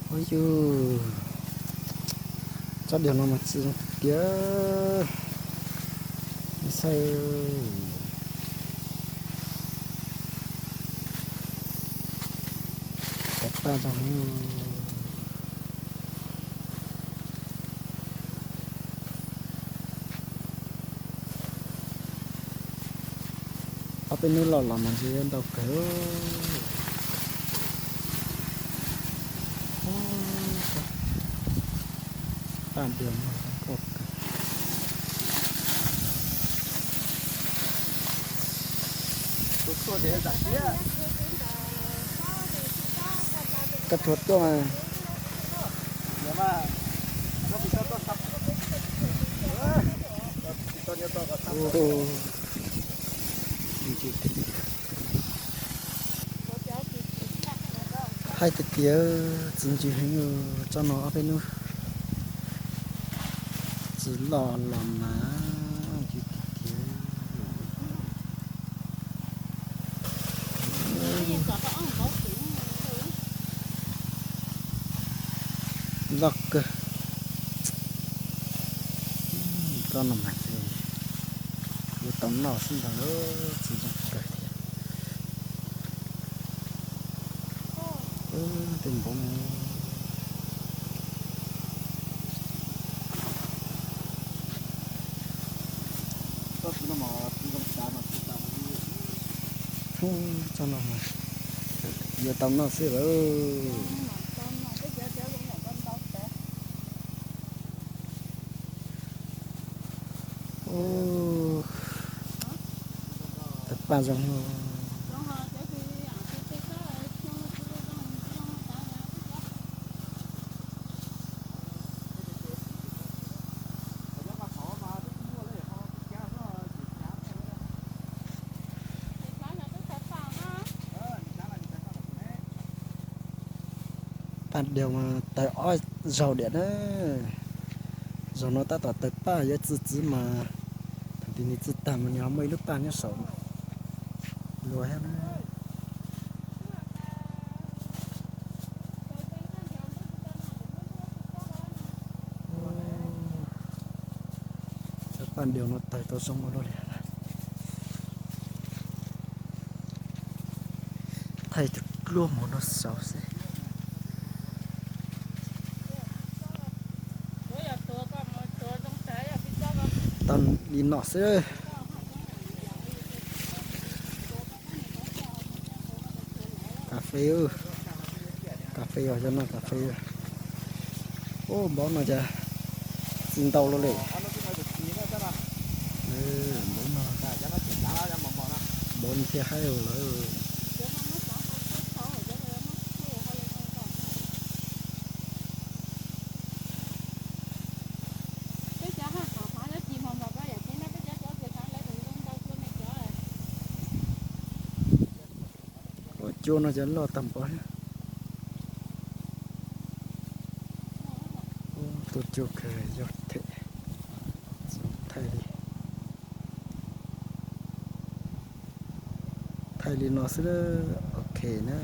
Ua yus, tsob diav no mas txi zoo tiag tiag. Saib, tawg paj zoo. Ob peb hnub los los mas ntshe ntau kawg. Paj diav no zoo nkauj kawg. Koj thuav tuaj mas. Thaij tiag tiag, txi ntsws heev, tsob no ob peb hnub txi loj los mas ntsws tiag tiag. Loj kawg. Tsob no mas ces yuav tau noj xwb ntag, txi zoo kawg thiab. Tej npoo Tsob no mas yuav tau noj xwb lawm. Tawg paj zoo. Paj diav mas tawg ob zaug diam na. Zaum no tab tom tawg paj, yuav txi txiv mas thaum twg nws txi tag mas nws ho muaj ib lub paj nyob saum luag thiab na. Cov paj diav no tawg tau zoo ua luaj li. Thaij tus dluab mov no saud xwb. Tau li no xwb. Kas fes, kas fes os, cov no kas fes. Ub, npaum no cas txi ntau luaj li. Npaum no, npaum no thiaj haib lawm. Ua cua no ces loj tag npaum thiab. Ua tus cua kawg yog them. Thaij li, thaij li no xwb. Ok na,